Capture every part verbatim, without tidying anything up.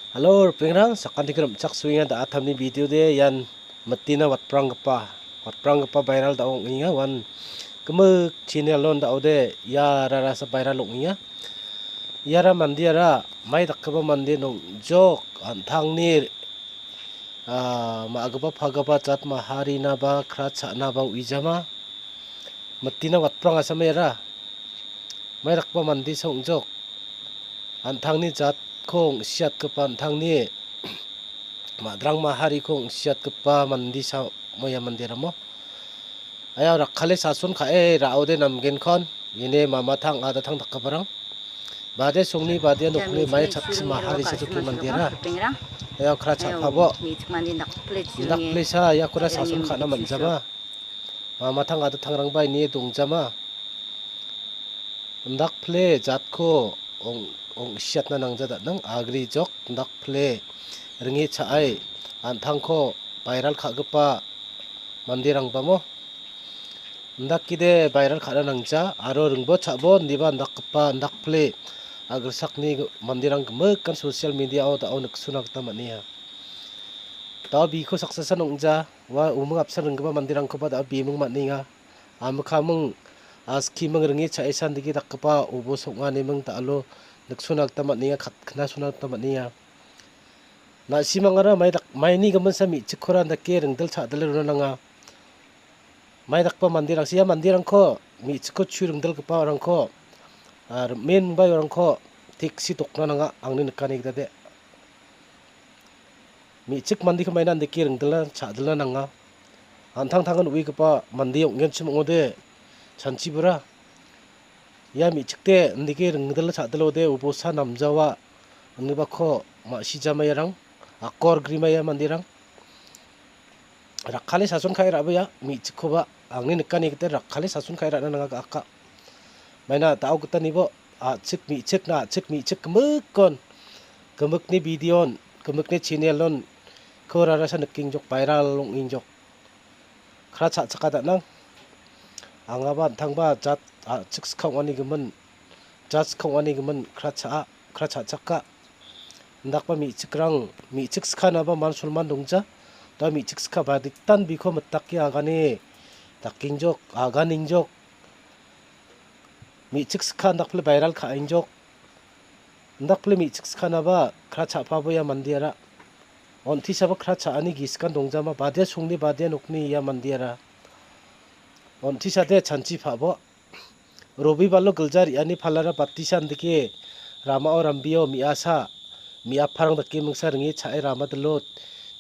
Halo, ripengrang, sakantikon rim·chaksoenga da·atamni video de ian mitina watpranggipa, watpranggipa viral da·o ong·enga. Uan gimik channel-on da·ode ia rarasa viral ong·enga. Iara mandeara mai dakgipa mande nongjok an·tangni, ah, ma·gipa pagipa jat maharinaba, kra cha·naba uijama. Mitina watprangasama iara. Mai dakgipa mande sa ong·jok. An·tangni jatko ong·siatgipa, an·tangni ma·drang mahariko ong·siatgipa mande sa-, moia manderamo. Aya rakkale sason ka·e ra·ode namgenkon, ine mamatang adatang dakgiparang. Bade songni badia nokni mai chatchi mahari sajoki mandera. Aya kra cha·pabo. Dakplesa, ia kora sason ka·na man·jama. Mamatang adattangrangba inie dongjama. Indakple jatko ong-, ong·siatna nangja da·nang, agrijok indakple ringe cha·ai an·tangko viral ka·gipa manderangbamo. Indakgide viral ka·na nangja aro ringbo cha·bo indiba indakgipa indakple a·gilsakni manderang gimikan social media-o da·o niksona gita man·enga. Da·o biko saksasan ong·ja, ua uming apsan ringgipa manderangkoba da·o biming man·enga. Amikaming, a, skiming ringe cha·e sandigi dakgipa obos ong·animing da·alo niksona gita man·enga, kat-, knasona gita man·enga. Na·simangara mai dak-, maini giminsa me·chikkora andake ringdil cha·dile rona nanga. Mai dakgipa manderangsi ia manderangko me·chikko chu ringdilgiparangko, a, rim·e mingbairangko teksi dokna nanga, angni nikani gita de. Me·chik mandeko maina andake ringdilna cha·dilna nanga. An·tangtangan uigipa mande ong·genchim ong·ode chanchibura. Ia me·chikde indake ringdilna cha·dilode ubosa namjawa inibako ma·sijamairang, akor grimaia manderang. Rakkale sason ka·e ra·bea, me·chikkoba angni nikani gita rakkale sason ka·e ra·na nanga ga·aka. Maina da·o gitanibo a·chik me·chikna a·chik me·chik gimikkon, gimikni video-on, gimikni channel-on, ko rarasa nikengjok, viral ong·engjok. Kra cha·chaka da·nang. Angaba an·tangba jat a·chik skang ong·ani gimin, jat skang ong·ani gimin kra cha·a, kra cha·chaka. Indakba me·chikrang, me·chik skanaba man solman dongja. Da me·chik skaba diktan biko mitake agane dakengjok, aganingjok. Me·chik ska indakpile viral ka·engjok. Indakpile me·chik skanaba kra cha·pabo ia mandeara. On·tisaba kra cha·ani giskan dongjama badia songni badia nokni ia mandeara. On·tisade chanchi pa·bo. Robibalo gilja re·ani palara batisa indike ramao rambio me·asa, me·aparang dake mingsa ringe cha·e ramadilo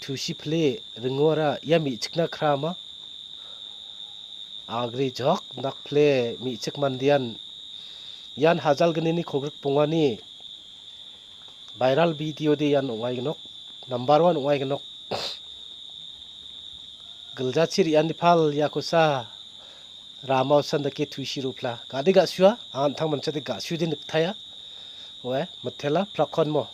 tusi pile ringoara ia me·chikna kra ama. Agrijok indakpile me·chik mandean ian hajalgnini kolgrik bongani viral video de ian ong·aignok, number one ong·aignok. Giljachi re·ani pal iakosa ramaosan dake tuisi ropla. Gade ga·sua, an·tang manchate ga·sude niktaia. Oe, mitela, prakonmo.